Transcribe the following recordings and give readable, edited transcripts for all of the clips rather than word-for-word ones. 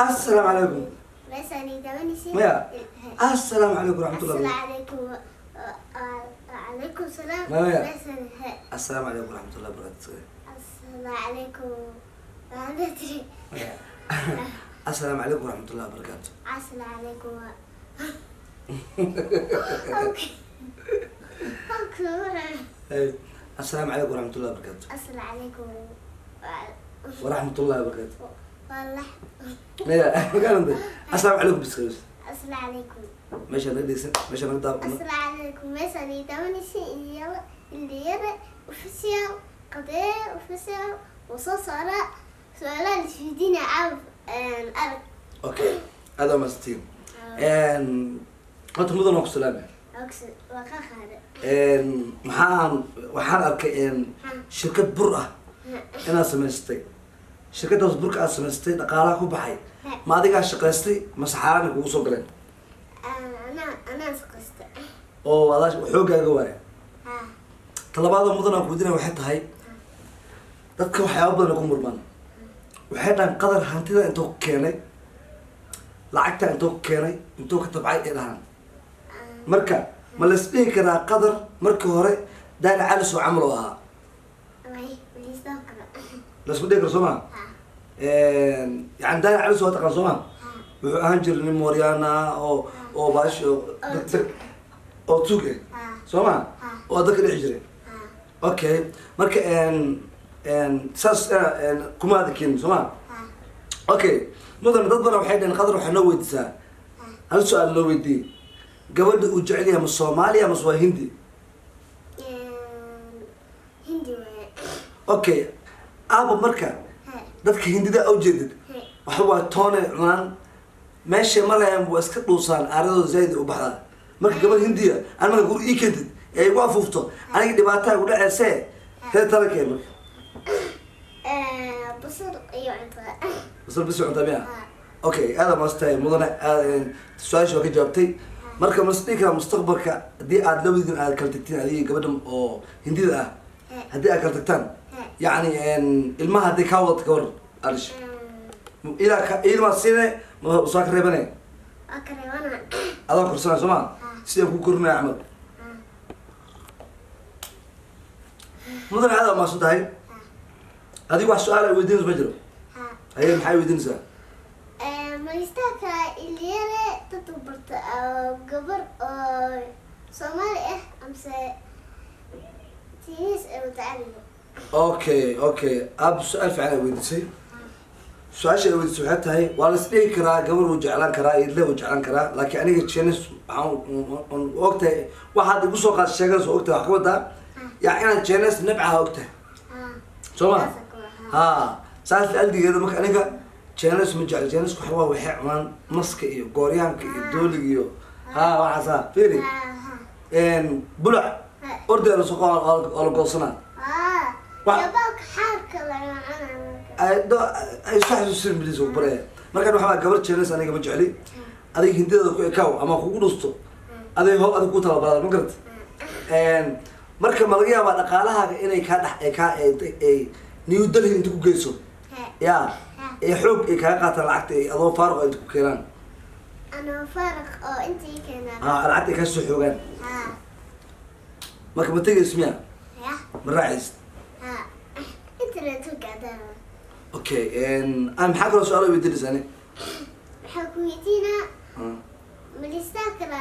Assalaamu calaykum. Meeshaan ii daawanaysiin. Maya, assalaamu calaykum waraxmatullah. Assalaamu calaykum. Wacalaykum salaam. Maya. Meeshaan he. Assalaamu calaykum waraxmatullah wabarakatu. Assalaamu calaykum. Waxaan tiri. Maya, assalaamu calaykum waraxmatullah wabarakaatu. Assalaamu calaykum. Okay. Okay. Hey, assalaamu calaykum waraxmatullah wabarakaatu. Assalaamu calaykum. Waraxmatullahi wabarakaatu. Wallah. Maya, magarantay? Assalaamu calaykum bis bis. Assalaamu calaykum. Meesha naga dhegeysan, meesha naga daaw. Assalaamu calaykum. Meeshaan ii daawanaysiin Iliyada Official, Qadee Official oo soo socda su-aalaha la isweydiinaya caawa arag. Okay, aad waa mahadsantiin. Horta mudan waan ku salaamay. Waa ka qaada. Maxaan waxaan arkay shirkad bur ah inaad samaystay. Shirkadaas burka aad samaystay, dhaqaalaha ku baxay, ma adigaa shaqaystay mase xaaraana kugu soo galeen? Anaa shaqaysta. Oo adaa xooggaaga waaya? Ha. Talabaada mudan aan kuweydiinaya waxay tahay, dadka waxyaaba badan ay ku murmaan. Waxay dhahaan Qadar hantida intuu ku keenay, lacagta intuu ku keenay, intuu ka tabcay ay dhahaan. Marka ma la is dhihi karaa Qadar markii hore Daani Cali soo camal oo ahaa? Way liisoo kale. Laisku dhihi karo, soo ma? Ha. Yani Daani Cali soo taqaan, soo ma? Ha. Wuxuu ahaan jiray nin mooryaana oo baash oo tuug eh. Ha. Soo ma? Ha. Oo dadka dhici jiray. Ha. Okay, marka saas kumaada keenin, soo ma? Ha. Okay mudan, dad badan waxay dhaheen Qadar waxaa noo weydiisaa, hal su-aal noo weydiiyey, gabadha uu jecel yahay ma Soomaaliya mase waa Hindi? Hindi waaye. Okay aaba, marka dadka Hindida ujeedid waxa waa toone cunaan, meeshay marayaan waa iska dhuusaan, aaradooda zaaid ay u baxdaa. Marka gabadh Hindiya aan marka guri ii keentid ee igu afuufto, aniga dhibaataa igu dhaceyse, hee talakee marka? Basal iyo cuntada. Basal bis cunta miya? Ha. Okay, aada maastahay mudane, aad su-aasha waa ka jawaabtay. Marka mas dhihi karaa mustaqbalka haddii aad labadiin aad kala tagtiin, adiga gabadha oo Hindida ah, haddii aad kala tagtaan, yacni ilmaha hadday kaa wadato, ka war alish ilaa ka ilmaa siine ma soo ka reebane? Waa ka reebana. Adaa korsanaya, soo ma? Sidaan ku korinaya camal. Mudane, aada maasan tahay. Adiga wax su-aal ay weydiinayso ma jiro? Ha. Haye, maxay weydiinaysaa? Magistaarka Iliyare dad u barta oo gabar oo Soomaali ah amse Chinese ee mutacallim. Okay, aab, su-aal fiican ay weydiisay. Su-aasha ay weydiisay waxay tahay, waa la is dhihi karaa gabar wuu jeclaan karaa, idle wuu jeclaan karaa, laakiin aniga Chinese waxaan ogtahay waxaad igu soo qaad sheegayso, ogtahay wax ka wadaa yaa inaan Chinese nabcaha, ogtahay, soo ma? Ha, saas aldigeeda. Marka aniga Chinese ma jecel. Chinese waxa waa waxay cunaan maska iyo gooryaanka iyo dooliga iyo ha waxaasa. Fiiri, bulac ordaya lasoo oo la goosanaa. Shabaabka xaarka laga cunaa. Ay soo xasuusin bilis ugu baraya. Markaan waxaa gabar Chinese aniga ma jecli. Adiga Hindidada ku ekaaw ama kugu dhusto, adig ho adig ku talabalaada, ma garata? Marka ma laga yaabaa dhaqaalahaaga inay kaa dhex ay kaa ay New Delhi inta ku geyso ya ee xoog ay kaaga qaataan lacagta, ay adoo faaruq inta ku keenaan? Anoo faaruq oo intii keenaan. Ha, lacagta ay kaa soo xoogaan. Ha. Marka ma tegayso miya? Ya. Ma raacaysid? Ha, internet u gaadaan. Okay, maxaa kaloo su-aalo weydiinaysaa ani? Waxaa ku weydiinaa, malistaa kala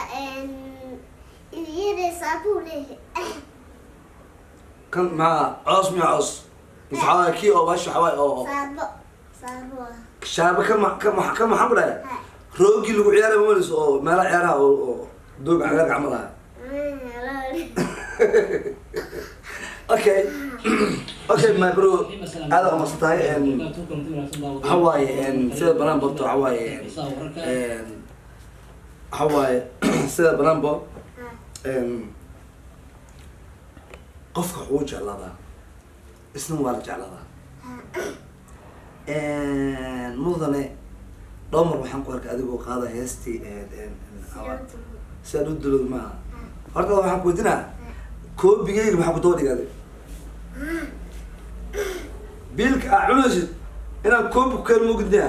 Iliyada saabuu leeyahay? Kan maxaa, coos miya? Coos mise waxaa waaye kii oo baash waxaa waaye oo Saabo, saabo. Shaaba ka maxaan ku dhahay? Ha. Roogii lagu ciyaaray ma malayso oo meelaha ciyaaraha oo dooga cagaarka camal aha. Okay, my bro, aad aa umahadsan tahay. Waxa waaye sida banaan borto, waxa waaye sida banaanbo qofka wax wuu jeclaadaa, isna waa la jeclaadaa. Mudane, dhowr mar waxaan ku arkay adigoo qaada heestii si aad u dulod maaha. Horta waxaan ku weydiinaa, koobigeyga maxaa ku daba dhigaaday? Biilka aa cunaysid inaan koobi ku keeno mogudniya?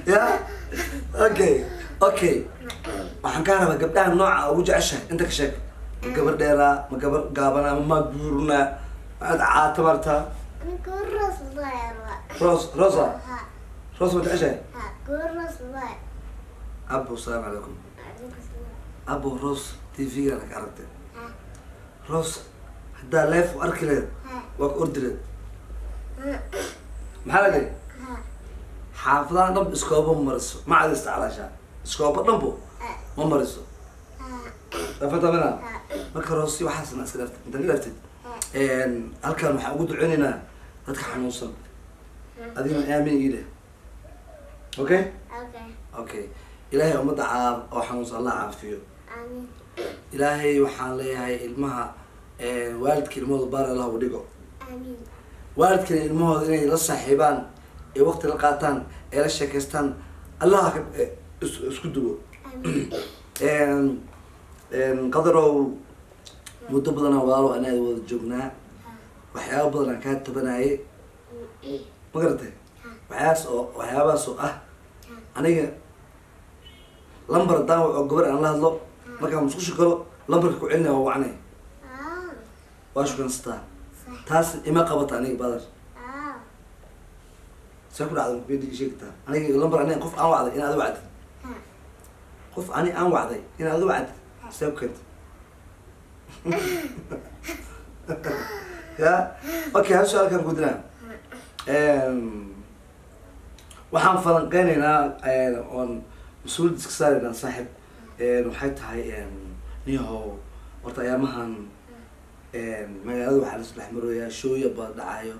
Ya, okay, waxaan kaa rabaa gabdhaha nooca ugu jeceshahay inta ka sheeg. Ma gabar dheeraa, ma gabar gaabana, ma buurna, aad caata martaa? Ana gabar roos waay rabaa. Rose, Rosa. Ha. Rose ma jeceshahay? Ha, gabar roos waay. Abo, asalaamu calaykum. Calaykum salaam. Abo, Rose TV-ga ka aragtay. Ha. Rose haddaa live u arki lahayd, waa ka ordi lahayd. Maxaa la dhihi? Ha. Xaafadahan dhanba iskooba ma mariso, ma cadaysta calaashaa, iskooba dhanbo ma mariso. Afatamina. Marka Rose waxaasna iska dhaaftid, inta ka dhaaftid, halkan waxaan ugu duceynaynaa dadka xanuunsan. Adigna aamin ii leh, okay? Okay. Okay, Ilaahay ummadda oo xanuunsan Allah caafiyo. Aamin. Ilaahay waxaan leeyahay ilmaha, waalidka ilmahooda baar Allah u dhigo. Aamin. Waalidkana ilmahooda inay la saaxiibaan, ee waqti la qaataan, ee la sheekaystaan, Allah ka isku duwo. Aamin. Qadarow, muddo badanaa walaalo anaa wada joognaa, waxyaaba badan aan kaa tabanayay, ma garatay? Waxyaabahaas oo ah aniga lambar haddaan waco gabar aan la hadlo, markaan musqusha galo lambarka ku celinaya, waa wacnay. Waa shukansataa. Taas ima qabata aniga, badar. See ku dhacda? Mid sheegtaa aniga lambar, aniga qof aan wacday in aad wacdid, qof ani aan wacday in aad wacdid, see ku keentay? Ya, okay, hal su-aalkaan gudinaa. Waxaan falanqeynaynaa oon mas-uuliyad iska saaraynaa, saaxib, waxay tahay niyahow, horta ayaamahan magaalada waxaa la isdhex marooyaa shooya baa dhacayo.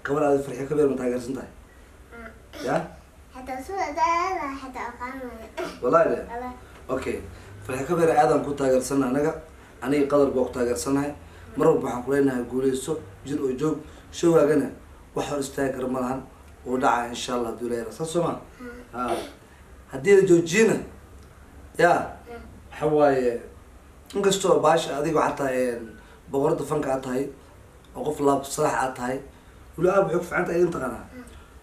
Gabar aad Farxiyo Kabeer ma taageersan tahay? Ya. Xataa sida daada xataa aqaanaya. Wallahi de. Wala. Okay, Farxiyo Kabeer aadaan ku taageersanahay anaga, aniga Qadar baa ku taageersanahay. Mar walba waxaan kuleenahay guuleyso, jir oo joog. Showgaagana wax hor istaagi kara ma lahan, uu dhacaa insha Allah haduu leeyahay. Saas soo ma ha? Haddii la joojiyana, ya, waxa waaye inkastoo baasha adiga xataa boqorada fanka aad tahay oo qof laab salax aad tahay, weli aab waxay ku fiican tahay idin taqaanaa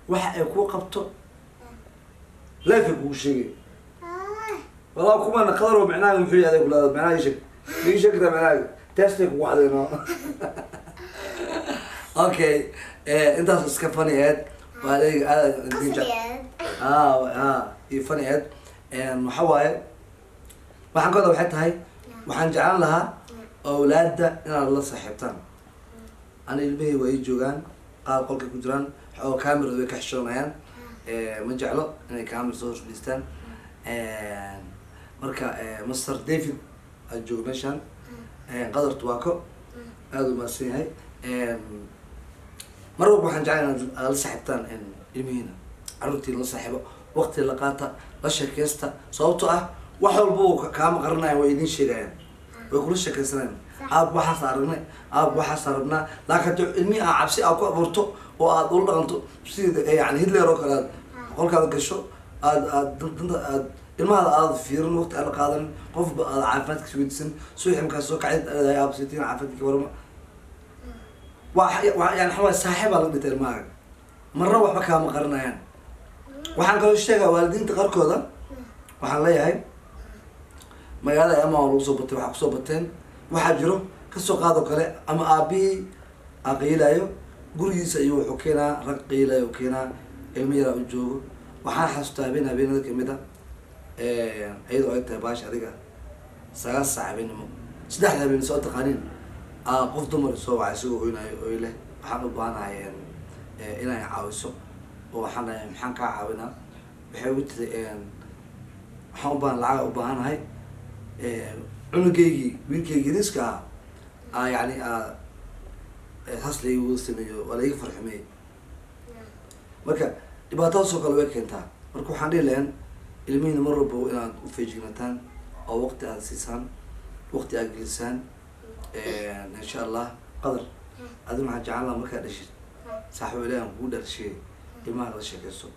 waxa ay kuu qabto live kugu sheegay. Walaa kumana Qadar oo micnaha muxuu yahay kulaada? Micnaha ii sheeg, ii sheeg kartaa micnaha testay kugu xadayno. Okay, intaas iska funny aheyd. Waa adiga aad idin jecel. Qasriyeed. Ha, iyo funny aheyd. Waxa waaye waxaan ka wada, waxay tahay waxaan jeclaan lahaa awlaadda inaad la saaxiibtaan. Ana ilmihii waa ii joogaan, qaar qolkay ku jiraan oo camerada way ka xishoonayaan. Ma jeclo inay camera soo hor fadhiistaan. Marka Master David aa jooga meeshan, Qadar Tuwaako aada u mahadsan yahay. Mar walba waxaan jeclay inaad aad la saaxiibtaan ilmihiina, carruurtii la saaxiibo, waqti la qaata, la sheekeysta, sababtoo ah wax walba uu kaama qaranayan, way idin sheegayaan, way kula sheekeysanayaan. Aab, waxaas aragnay, aab, waxaas aragnaa. Laakiin haddii ilmihi aa cabsi aa ku abuurto oo aad ula dhaqanto sida yani Hitler oo kale, aad qolkaada gasho, aad danta aad ilmahaada aad fiirin, waqti aad la qaadanin, qofba aad caafimaadkiisa weydiisan, subaxii markaas soo kacid aad aab sitiin caafimaadka warama, waa yani waxa waay saaxiibaa la dhintay ilmahaaga, marna waxba kaama qaranayaan. Waxaan kaloo sheegaa waalidiinta qaarkooda, waxaan leeyahay magaalada ama waa lagu soo batay, waxaa kusoo bateen, waxaa jiro kasoo qaadoo kale ama aabihii aa qiilaayo gurigiisa iyo wuxuu keenaa rag qiilayo, keenaa ilmo yaraa u joogo. Waxaan xasuustaa habeen habeenada kamid a, iyadoo ay tahay baash adiga 9 saac habeenimo, 3da habeen soo taqaanin, aa qof dumar soo wacay isagoo oynayo oy leh waxaan u baahanahay inay caawiso. Oo waxaan dhahay maxaan kaa caawinaa? Waxay ugu tiri waxaan u baahan lacag, u baahanahay cunugeygii, wiilkeygii riska ah aa yani saas laigu sameeyo, waa laiga farxumeeyey. Marka dhibaatadaasoo kale way keentaa. Marka waxaan dhihi lahayn ilmihiina mar walba inaad u feejignataan oo waqti aad siisaan, waqti aad gelisaan, insha Allah. Qadar, adina waxaan jeclaan lahaa markaad dhashid, saaxibo, ilahi aan kugu dhalashiyey, ilmaha la sheekeyso.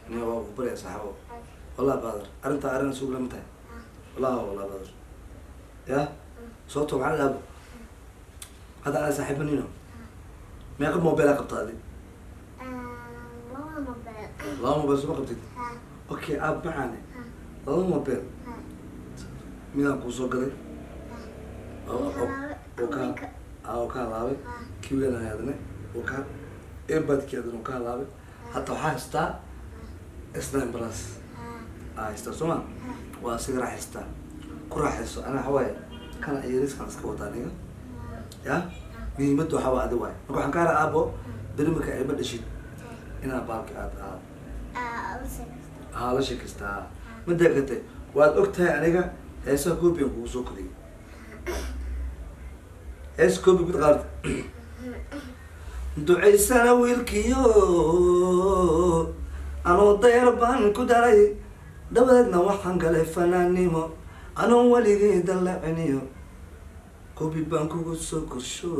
Aniga waa ku baraya, saaxibo. Wallahi badar, arrintaa arrin isugu lama tahay. Wallahi, wallahi badar, ya, sababto maxaa dhaabo hadda ana saaxiibanino. Meeqa mobile aa qabta adi? Laba mobile. Laba mobile soo ma qabtid? Ha. Okay, aab macaane. Ha. Laba mobile Ha. midaan kuu soo galay Halaabay. oo ka oo ka halaabay. Ha. Kii weynaayo adne oo ka earbudkii adna oo ka halaabay. Hadda waxaa haystaa S9 Plus. Ha. Aa haystaa soo ma? Ha. Waa asiga, raaxaystaa, ku raaxayso. Ana waxa waaye kana yariskan iska wata aniga. Ya muhiimadda waxaa waa adi waaye. Marka waxaan kaa raa, aabo, beri marka ilma dhashid inaad baalka aad haa la sheekaystaa. Ma deegatay? Waad og tahay aniga heesaha koobiyan kugu soo koriyay. Hees koobi mid qaarta ducaysana wiilkiyo anoo dayar baan ku daray, dabadeedna waxaan galay fanaannimo anoo weligay dallaciniyo koobi baan kugu soo korsho.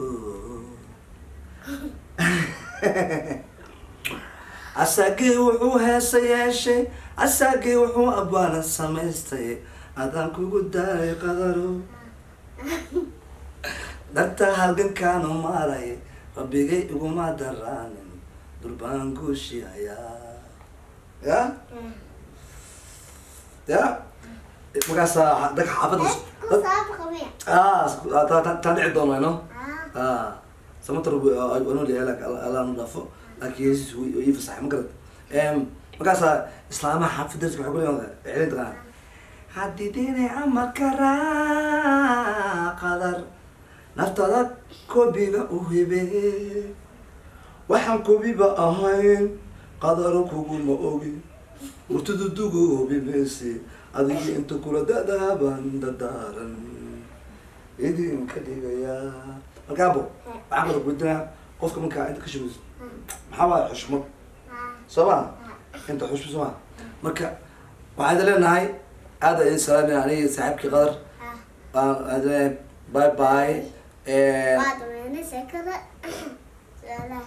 Asagii wuxuu heesa yeeshay, asagii wuxuu abwaana samaystay, adaan kugu daaray qadaro darta halgankaanu maaray, rabbigay iguma daraanin durbaan guushi hayaa. Ya markaasaa dadka xaafadda Ku saabaqa miya? Ah, taan dhici doono ino. Ha. Ah, samatar anuu leeyahay, Allah nu dhaafo, laakiin Yeesus wuu ii fasaxay, ma garad? Markaasaa islaamaha xaafadda waxay ku leeyihiin celin taqaana haddii amarka raa qadar naftada kobiga u hibe, waxaan kobiba ahayn qadaro kuguma ogi, murtidu dugubi mayse adigii inta kula dadaban dadaaran idinka dhigayaa. Marka abo, waxaan kala gudinaa qofka markaa inta ka shugayso maxaa waaye? Xushmad. Ha. Soo ma inta xushmad soo ma? Marka waxaan idin leenahay aad idin salaamina aniga saaxiibkii Qadar. Ha. Baan idin leenahay bye bye. Waa dhameynay sheekada su'aalaha.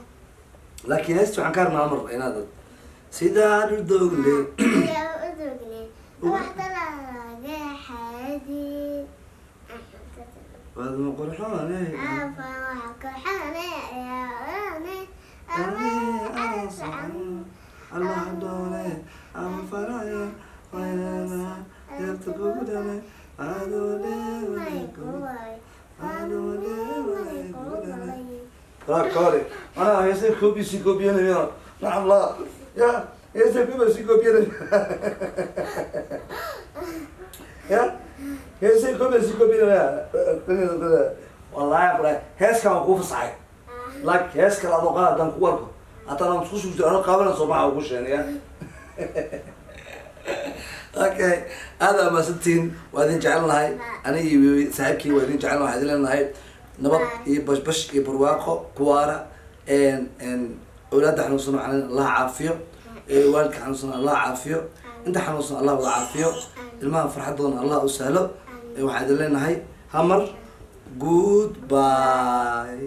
Laakiin heesta waxaan ka rabnaa mar inaad sidaa dhuldogle. Yaa u dogne wax dalaaga xaadi. Waad ma qurxoone. Afa waxa korxane yaa Allah doole ama faraya waynana yarta kugu dhalay adoole adoole kugu dhalay. Kore ana heese koobi si koobiyanayo, nacam la ya heese koobi si koobiyanayo, ya heese koobi si koobiyanayo. Wallahi qura heeskan waan kuu fasaxay, laakiin hees kale adoo qaad haddaan kugu arko haddaan aan isku sugto anoo qaabana soo baxa ugu sheenaya. Okay, aad aa mahadsantihiin, waa idin jecel nahay. Anigii saaxiibkii waa idin jecel, waxaa idin leenahay nabad iyo bashbash iyo barwaaqo kuwaara. Awlaadda xanuunsan waxaan Allah caafiyo, waalidka xanuunsan Allah caafiyo, inta xanuunsan Allah wada caafiyo, ilmaha farxadoodana Allah u sahlo. Waxaan idin leenahay hamar, goodbye.